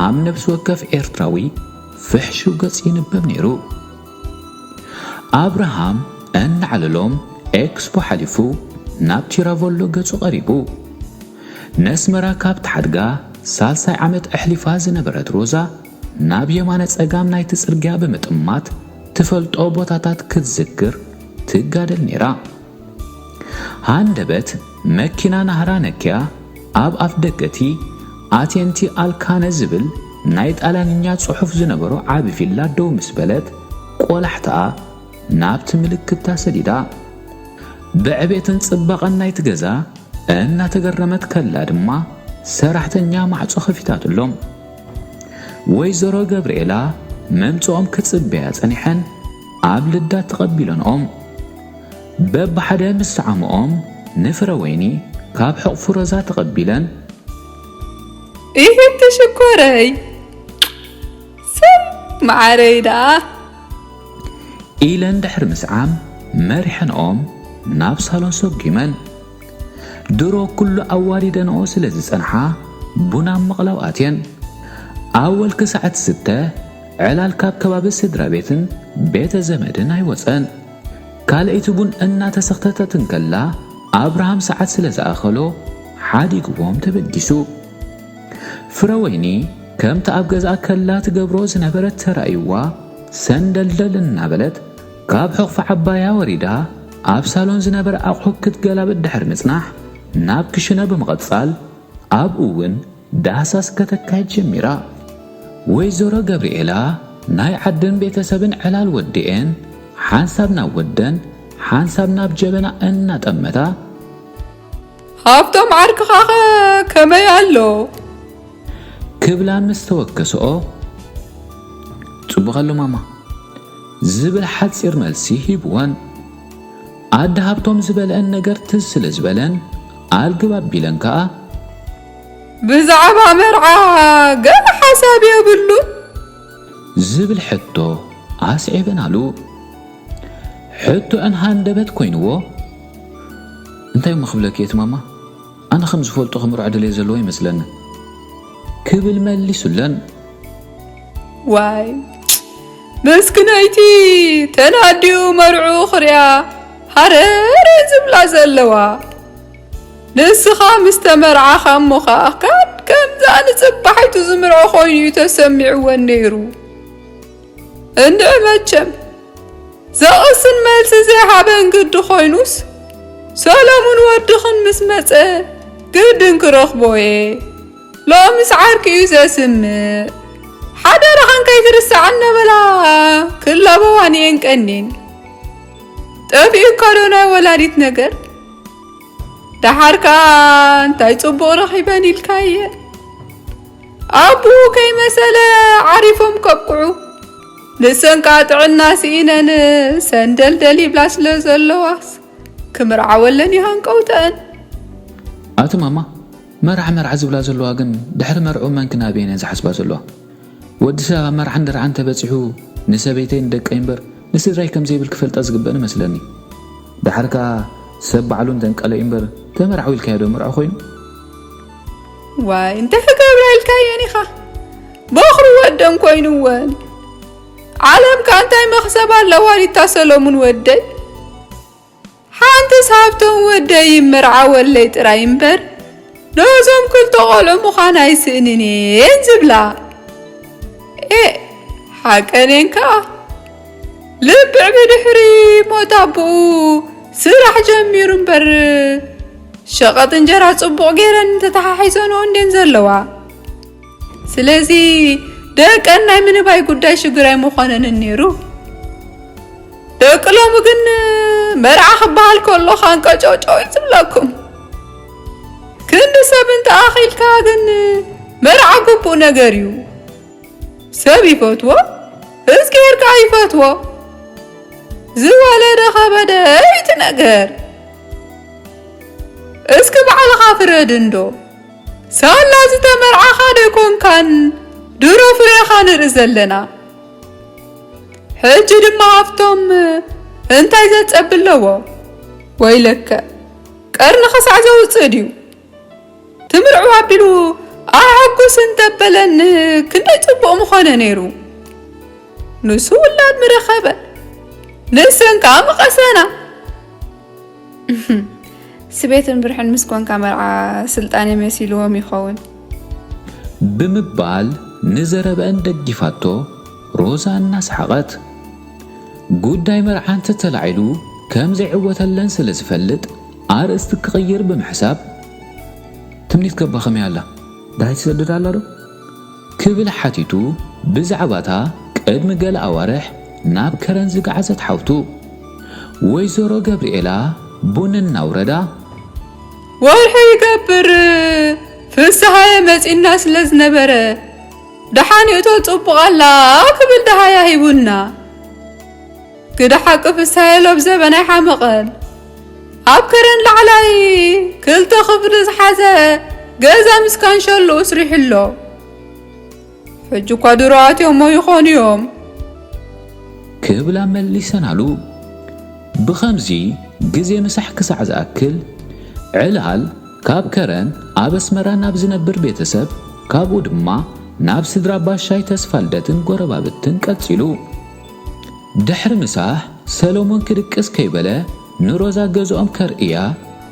ኣብ ነፍሲ ወከፍ ኤርትራዊ ፍሕሹው ገጽ ይንበብ ነይሩ። ኣብርሃም እናዕለሎም ኤክስፖ ሓሊፉ ናብ ቲራቮሎ ገጹ ቀሪቡ። ነስመራ ካብ ትሓድጋ ሳልሳይ ዓመት ኣሕሊፋ ዝነበረት ሮዛ፣ ናብ የማነ ጸጋም ናይቲ ጽርግያ ብምጥማት ትፈልጦ ቦታታት ክትዝክር ትጋደል ነይራ። ሃንደበት መኪና ናህራ ነኪያ ኣብ ኣፍ ደገቲ ኣቴንቲ ኣልካነ ዝብል ናይ ጣልያንኛ ጽሑፍ ዝነበሮ ዓቢ ቪላ ደው ምስ በለት፣ ቆላሕታኣ ናብቲ ምልክታ ሰዲዳ። ብዕቤትን ጽባቐን ናይቲ ገዛ እናተገረመት ከላ ድማ ሰራሕተኛ ማዕጾ ከፊታትሎም። ወይዘሮ ገብርኤላ መምጽኦም ክጽበያ ጸኒሐን ኣብ ልዳት ተቐቢለንኦም። በብሓደ ምስ ሰዓምኦም ንፍረ ወይኒ ካብ ሕቕፉ ሮዛ ተቐቢለን፣ "ይህቲ ሽኮረይ፣ ስም መዓረይ ደኣ" ኢለን ድሕሪ ምስዓም መሪሐንኦም ናብ ሳሎን ሰጒመን። ድሮ ኩሉ ኣዋዲደንኦ ስለ ዝጸንሓ ቡን ኣብ ምቕላው ኣትየን። ኣብ ወልኪ ሰዓት ዝስተ ዕላል ካብ ከባቢ ስድራ ቤትን ቤተ ዘመድን ኣይወጸን። ካልኣይቲ ቡን እናተሰኽተተት እንከላ ኣብርሃም ሰዓት ስለ ዝኣኸሎ ሓዲግዎም ተበጊሱ። ፍረወይኒ ከምቲ ኣብ ገዝኣ ከላ ትገብሮ ዝነበረት ተራእይዋ ሰንደልደል እናበለት ካብ ሕቕፊ ዓባያ ወሪዳ ኣብ ሳሎን ዝነበረ ኣቑሑ ክትገላብጥ ድሕሪ ምጽናሕ ናብ ክሽነ ብምቕጻል ኣብኡ እውን ዳህሳስ ከተካይድ ጀሚራ። ወይዘሮ ገብርኤላ ናይ ዓድን ቤተሰብን ዕላል ወዲኤን ሓንሳብ ናብ ወደን ሓንሳብ ናብ ጀበና እናጠመታ፣ "ሃብቶም ዓርክኻኸ ከመይ ኣሎ?" ክብላ ምስ ተወከስኦ፣ "ጽቡቕ ኣሎ ማማ" ዝብል ሓጺር መልሲ ሂብወን። ኣደ ሃብቶም ዝበልአን ነገር ትዝ ስለ ዝበለን ኣልግብ ኣቢለን ከኣ፣ "ብዛዕባ መርዓ ገና ሓሳብ የብሉን?" ዝብል ሕቶ ኣስዒበናሉ። ሕቶአን ሃንደበት ኮይንዎ፣ "እንታይ እሞ ክብለኪ እየ እቲ ማማ? ኣነ ከም ዝፈልጦ ክምርዖ ድሌት ዘለዎ ይመስለኒ" ክብል መሊሱለን። ዋይ መስክነይቲ፣ ተናዲኡ መርዑ ክሪኣ ሃረር ዝብላ ዘለዋ። ንስኻ ምስ ተመርዓኻ እሞ ኸኣ ካድ ከምዛ ንጽባሒቱ ዝምርዖ ኮይኑ እዩ ተሰሚዕወን ነይሩ። እንድዒ መቸም ዘቕስን መልሲ ዘይሃበን ግዲ ኮይኑስ፣ ሰሎሙን ወድኽን ምስ መጸ ግድን ክረኽቦ እየ። ሎምስ ዓርኪ እዩ ዘስምዕ። ሓደራኽን ከይትርስዓን ነበላ ክላበዋን እየን ቀኒን። ጠፊኡ እኳ ዶ ናይ ወላዲት ነገር? ደሓር ከኣ እንታይ ጽቡቕ ረኺበን ኢልካየ? ኣቡኡ ከይመሰለ ዓሪፎም ከብቅዑ፣ ንሰን ከኣ ጥዕና ስኢነን ሰንደልደል ይብላ ስለ ዘለዋስ፣ ክምርዓወለን እዩ ሃንቀውተአን። ኣቲ ማማ፣ መርዓ መርዓ ዝብላ ዘለዋ ግን፣ ድሕሪ መርዕኡ መን ክናብየን እየን ዝሓስባ ዘለዋ? ወዲ ሰብ ኣብ መርዓን ድርዓን ተበጺሑ፣ ንሰበይተይ ንደቀይ እምበር ንስድራይ ከም ዘይብል ክፈልጣ ዝግበእን እመስለኒ። ደሓር ከኣ ሰብ ባዕሉ እንተንቀለዩ እምበር፣ ተመርዓው ኢልካዮ ዶ መርዖ ኮይኑ? ዋይ፣ እንታይ ክገብራ ኢልካየን ኢኻ? በኹሪ ወደን ኮይኑወን። ዓለም ከኣ እንታይ መኽሰብ ኣለዋ ዲታ ሰሎሙን ወደይ? ሓንትስ ሃብቶም ወደይ ይመርዓወለይ ጥራይ እምበር፣ ነዞም ክልተ ቆልዑ ምዃን ኣይስእንን እየን ዝብላ። ኤ፣ ሓቀን እየን ከኣ። ልብዕ ብድሕሪ ሞት ኣቦኡ ስራሕ ጀሚሩ እምበር፣ ሸቐጥ እንጀራ ጽቡቕ ገይረን ተተሓሒዘንኦ እንድየን ዘለዋ። ስለዚ ደቀን ናይ ምንባይ ጉዳይ ሽግር ኣይምኾነንን ነይሩ። ደቂ ሎሚ ግን መርዓ ክበሃል ከሎ ካንቀጨውጨው እዩ ዝብለኩም። ክንዲ ሰብ እንተኣኺልካ ግን መርዓ ግቡእ ነገር እዩ። ሰብ ይፈትዎ፣ እዝግሄር ከኣ ይፈትዎ። ዝወለደ ከበደ እዩ እቲ ነገር። እስኪ ባዕልኻ ፍረድ እንዶ። ሳላ ዝተመርዓኻ ዶ ኣይኮንካን ድሮ ፍሬኻ ንርኢ ዘለና? ሕጂ ድማ ሃብቶም እንታይ ዘጸቢ ኣለዎ? ወይለከ፣ ቀርኒ ክሳዕ ዘውጽእ ድዩ? ትምርዕዋ ኣቢሉ ኣሐጉስ እንተበለኒ ክንደይ ጽቡቕ ምኾነ ነይሩ። ንሱ ውላድ ምረኸበ፣ ንሰን ከኣ ምቐሰና። ስቤትን ብርሕን ምስ ኮንካ መርዓ ስልጣኔ መሲልዎም ይኸውን። ብምባል ንዘረበአን ደጊፋቶ ሮዛ እናሰሓቐት፣ ጉዳይ መርዓ እንተተላዒሉ ከም ዘይዕወተለን ስለ ዝፈልጥ ኣርእስቲ ክቕይር ብምሕሳብ፣ "ትምኒት ከባ ከመይ ኣላ? ደሃይ ትሰድድ ኣላ ዶ?" ክብል ሓቲቱ ብዛዕባታ ቅድሚ ገለ ኣዋርሕ ናብ ከረን ዝገዓዘት ሓውቱ። ወይዘሮ ገብርኤላ ቡን እናውረዳ፣ "ወርሒ ይገብር ፍስሃየ መጺና ስለ ዝነበረ፣ ደሓን ይእቶ ጽቡቕ ኣላ" ክብል ደሃያ ሂቡና። ግደ ሓቂ ፍስሃየ ሎብ ዘበን ኣይሓመቐን። ኣብ ከረን ላዕላይ ክልተ ክፍሊ ዝሓዘ ገዛ ምስ ካንሸሎኡ ስሪሑ ኣሎ። ሕጂ እኳ ድሮ ኣትዮሞ ይኾኑ እዮም። ክብላ መሊሰናሉ። ብኸምዚ ግዜ ምሳሕ ክሳዕ ዝኣክል፣ ዕላል ካብ ከረን ኣብ ኣስመራ ናብ ዝነብር ቤተሰብ፣ ካብኡ ድማ ናብ ስድራ ባሻይ ተስፋልደትን ጎረባብትን ቀጺሉ። ድሕሪ ምሳሕ፣ ሰሎሞን ክድቅስ ከይበለ ንሮዛ ገዝኦም ከርእያ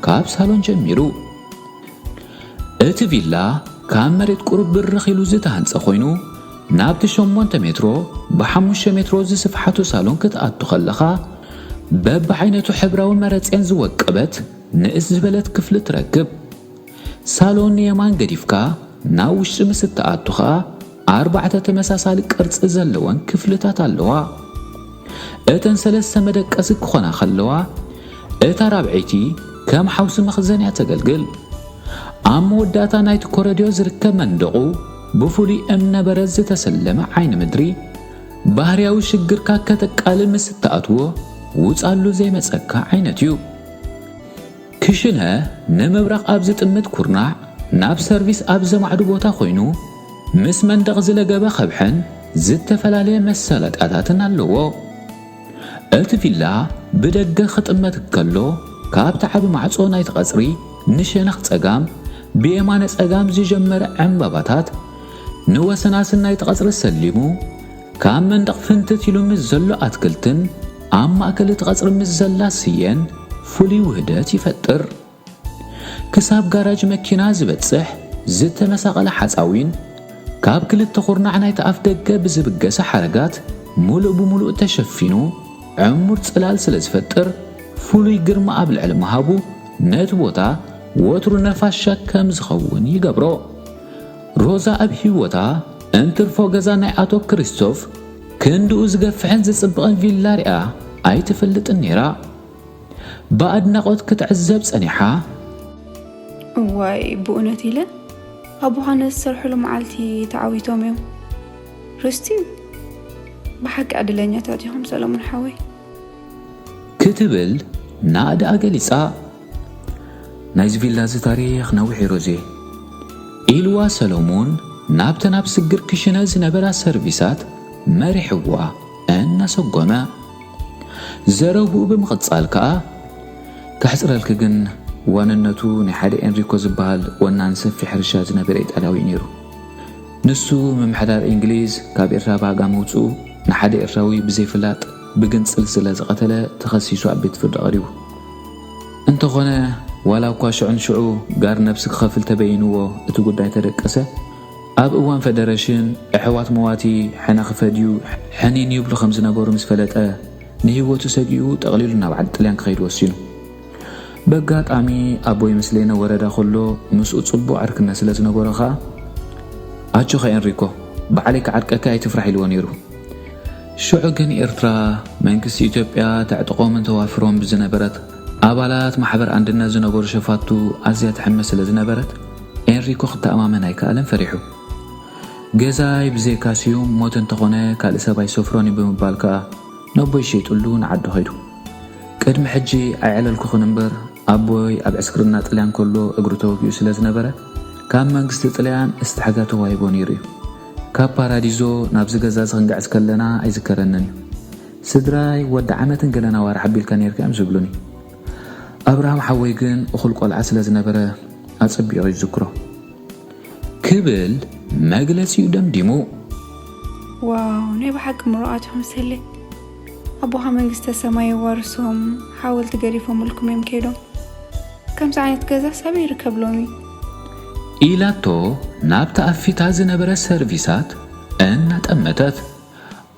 ካብ ሳሎን ጀሚሩ። እቲ ቪላ ካብ መሬት ቁሩብ ብርኽ ኢሉ ዝተሃንጸ ኮይኑ፣ ናብቲ ሸሞንተ ሜትሮ ብሓሙሽተ ሜትሮ ዝስፍሓቱ ሳሎን ክትኣቱ ከለኻ፣ በብዓይነቱ ሕብራዊ መረጼን ዝወቀበት ንእስ ዝበለት ክፍሊ ትረክብ። ሳሎን ንየማን ገዲፍካ ናብ ውሽጢ ምስ እትኣቱ ኸኣ፣ ኣርባዕተ ተመሳሳሊ ቅርጺ ዘለወን ክፍልታት ኣለዋ። እተን ሰለስተ መደቀሲ ክኾና ከለዋ፣ እታ ራብዐይቲ ከም ሓውሲ መኽዘን እያ ተገልግል። ኣብ መወዳእታ ናይቲ ኮረድዮ ዝርከብ መንደቑ ብፍሉይ እምነ በረድ ዝተሰለመ ዓይኒ ምድሪ፣ ባህርያዊ ሽግርካ ከተቃልል ምስ እትኣትዎ፣ ውጻሉ ዘይመጸካ ዓይነት እዩ። ክሽነ ንምብራቕ ኣብ ዝጥምት ኩርናዕ፣ ናብ ሰርቪስ ኣብ ዘማዕዱ ቦታ ኮይኑ፣ ምስ መንደቕ ዝለገበ ከብሕን ዝተፈላለየ መሳለጥያታትን ኣለዎ። እቲ ቪላ ብደገ ክጥመት ከሎ፣ ካብቲ ዓቢ ማዕጾ ናይቲ ቀጽሪ ንሸነኽ ጸጋም፣ ብየማነ ጸጋም ዝጀመረ ዕምባባታት ንወሰናስን ናይቲ ቀጽሪ ሰሊሙ፣ ካብ መንደቕ ፍንትት ኢሉ ምስ ዘሎ ኣትክልትን ኣብ ማእከል እቲ ቀጽሪ ምስ ዘላ ስየን ፍሉይ ውህደት ይፈጥር። ክሳብ ጋራጅ መኪና ዝበጽሕ ዝተመሳቐለ ሓጻዊን ካብ ክልተ ኩርናዕ ናይቲ ኣፍ ደገ ብዝብገሰ ሓረጋት ምሉእ ብምሉእ ተሸፊኑ ዕሙር ጽላል ስለ ዝፈጥር፣ ፍሉይ ግርማ ኣብ ልዕሊ ምሃቡ ነቲ ቦታ ወትሩ ነፋሻ ከም ዝኸውን ይገብሮ። ሮዛ ኣብ ህይወታ እንትርፎ ገዛ ናይ ኣቶ ክሪስቶፍ ክንድኡ ዝገፍሕን ዝጽብቕን ቪላ ሪኣ ኣይትፈልጥን ነይራ። ብኣድናቖት ክትዕዘብ ጸኒሓ። እዋይ፣ ብእውነት ኢለ ኣቦኻ ነቲ ዝሰርሕሉ መዓልቲ ተዓዊቶም እዮም። ርስቲ እዩ። ብሓቂ ዕድለኛታት ኢኹም ሰለሙን ሓወይ። ክትብል ናእዳኣ ገሊጻ። ናይዚ ቪላ እዚ ታሪኽ ነዊሕ እዩ ሮዜ፣ ኢልዋ ሰሎሙን ናብተን ኣብ ስግር ክሽነ ዝነበራ ሰርቪሳት መሪሕዋ እናሰጎመ። ዘረብኡ ብምቕጻል ከኣ፣ ከሕጽረልኪ ግን ዋንነቱ ናይ ሓደ ኤንሪኮ ዝበሃል ወናን ሰፊሕ ሕርሻ ዝነበረ ኢጣልያዊ እዩ ነይሩ። ንሱ ምምሕዳር እንግሊዝ ካብ ኤርትራ ብኣጋ ምውጽኡ ንሓደ ኤርትራዊ ብዘይፍላጥ ብግንጽል ስለ ዝቐተለ ተኸሲሱ ኣብ ቤት ፍርዲ ቀሪቡ። እንተኾነ ዋላ እኳ ሽዑ ንሽዑ ጋር ነብሲ ክኸፍል ተበይንዎ እቲ ጉዳይ ተደቀሰ፣ ኣብ እዋን ፈደረሽን ኣሕዋት መዋቲ ሕነ ክፈድዩ ሕኒን ይብሉ ከም ዝነበሩ ምስ ፈለጠ ንህይወቱ ሰጊኡ ጠቕሊሉ ናብ ዓዲ ጥልያን ክኸይድ ወሲኑ። በጋጣሚ ኣቦይ ምስ ሌነ ወረዳ ከሎ ምስኡ ጽቡቕ ዕርክነት ስለ ዝነበሮ ኸኣ ኣጆኻ ኤንሪኮ፣ ባዕለይ ክዓርቀካ ኣይትፍራሕ ኢልዎ ነይሩ። ሽዑ ግን ኤርትራ መንግስቲ ኢትዮጵያ ተዕጥቖምን ተዋፍሮም ብዝነበረት ኣባላት ማሕበር ኣንድነት ዝነበሩ ሸፋቱ ኣዝያ ትሕመ ስለ ዝነበረት ኤንሪኮ ክተኣማመን ኣይከኣለን ፈሪሑ። ገዛይ ብዘይካ ስዩም ሞት እንተኾነ ካልእ ሰብ ኣይሰፍሮን እዩ ብምባል ከኣ ነቦይ ሸይጥሉ ንዓዱ ኸይዱ። ቅድሚ ሕጂ ኣየዕለልኩኽን እምበር ኣቦይ ኣብ ዕስክርና ጥልያን ከሎ እግሩ ተወጊኡ ስለ ዝነበረ ካብ መንግስቲ ጥልያን እስትሕጋ ተዋሂቦ ነይሩ እዩ። ካብ ፓራዲዞ ናብዚ ገዛ እዚ ክንግዕዝ ከለና ኣይዝከረንን እዩ። ስድራይ ወዲ ዓመትን ገለን ኣዋርሕ ኣቢልካ ነይርካ እዮም ዝብሉኒ። ኣብርሃም ሓወይ ግን እኹል ቆልዓ ስለ ዝነበረ ኣጸቢቑ ይዝክሮ። ክብል መግለጺኡ ደምዲሙ። ዋው፣ ናይ ብሓቂ ምሩቓት ኢኹም ሰሌ። ኣቦኻ መንግስተ ሰማይ የዋርሶም፣ ሓወልቲ ገዲፎምልኩም እዮም ከይዶም። ከምዚ ዓይነት ገዛስ ኣበይ ይርከብ ሎሚ? ኢላቶ ናብቲ ኣፊታ ዝነበረ ሰርቪሳት እናጠመተት።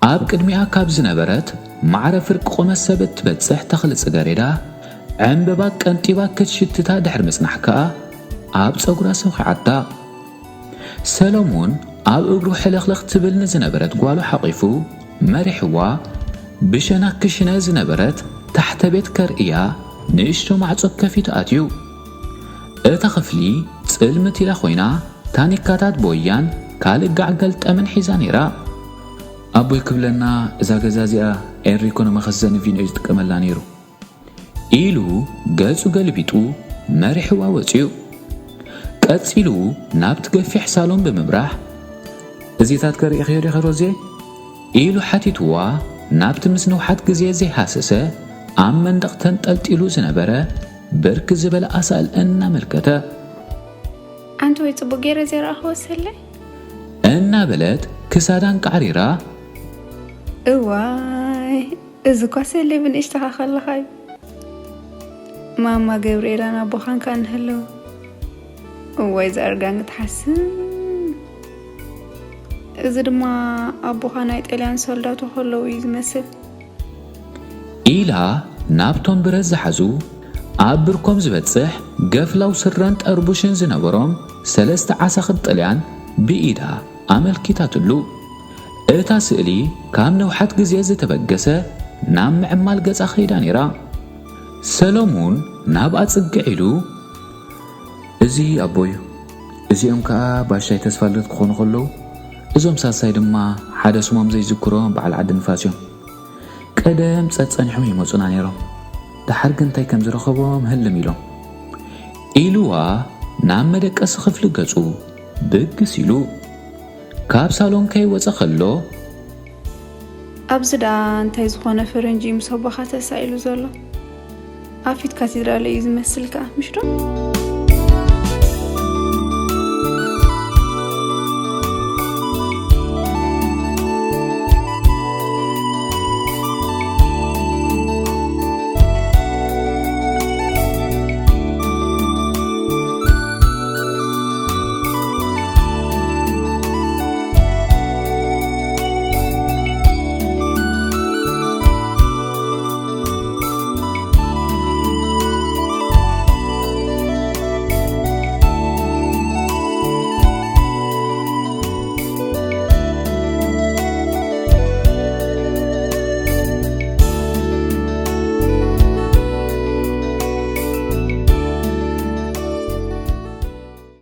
ኣብ ቅድሚኣ ካብ ዝነበረት ማዕረ ፍርቂ ቁመት ሰብ እትበጽሕ ተኽሊ ጽገሬዳ ዕምበባ ቀንጢባ ክትሽትታ ድሕሪ ምጽናሕ ከኣ ኣብ ጸጉራ ሰኺዓታ። ሰሎሙን ኣብ እግሩ ሕልኽልኽ ትብል ንዝነበረት ጓሉ ሓቒፉ መሪሕዋ ብሸነኽ ክሽነ ዝነበረት ታሕተ ቤት ከርእያ ንእሽቶ ማዕጾ ከፊቱ ኣትዩ። እታ ክፍሊ ጽልምት ኢላ ኮይና ታኒካታት ቦያን ካልእ ጋዕ ገልጠምን ሒዛ ነይራ። ኣቦይ ክብለና እዛ ገዛ እዚኣ ኤንሪኮ ንመኸዘኒ ቪኖ እዩ ዝጥቀመላ ነይሩ። ኢሉ ገጹ ገልቢጡ መሪሕዋ ወጺኡ። ቀጺሉ ናብቲ ገፊሕ ሳሎን ብምምራሕ፣ "እዚታት ከርእኽዮ ዲኺ ሮዜ?" ኢሉ ሓቲትዋ፣ ናብቲ ምስ ነውሓት ግዜ ዘይሃሰሰ ኣብ መንደቕ ተንጠልጢሉ ዝነበረ ብርክ ዝበለ ኣሳእል እናመልከተ። "ኣንቲ ወይ ጽቡቕ ገይረ ዘይረኣኽዎ ሰለይ?" እናበለት ክሳዳን ቃዕሪራ። "እዋይ፣ እዚ እኳ ሰለይ ብንእሽተኻ ከለኻ እዩ። ማማ ገብርኤላን ኣቦኻን ከኣ እንህለው። እዋይ፣ እዛ እርጋን ክትሓስም። እዚ ድማ ኣቦኻ ናይ ጣልያን ሶልዳቶ ከለዉ እዩ ዝመስል." ኢላ ናብቶም ብረት ዝሓዙ ኣብ ብርኮም ዝበጽሕ ገፍላው ስረን ጠርቡሽን ዝነበሮም ሰለስተ ዓሳኽር ጥልያን ብኢዳ ኣመልኪታትሉ። እታ ስእሊ ካብ ነውሓት ግዜ ዝተበገሰ ናብ ምዕማል ገጻ ከይዳ ነይራ። ሰሎሙን ናብኣ ጽግዕ ኢሉ፣ "እዚ ኣቦይ እዩ። እዚኦም ከኣ ባሻይ ተስፋልደት ክኾኑ ከለዉ፣ እዞም ሳልሳይ ድማ ሓደ ስሞም ዘይዝክሮ በዓል ዓዲ ንፋስ እዮም። ቀደም ጸጸኒሖም ይመጹና ነይሮም። ደሓር ግን እንታይ ከም ዝረኸቦም ህልም ኢሎም" ኢልዋ ናብ መደቀሲ ክፍሊ ገጹ ብግስ ኢሉ። ካብ ሳሎን ከይወጸ ከሎ፣ "ኣብዚ ደኣ እንታይ ዝኾነ ፈረንጂ ምስ ኣቦኻ ተሳኢሉ ዘሎ? ኣብ ፊት ካቴድራል እዩ ዝመስል ከኣ፣ ምሽ ዶ?"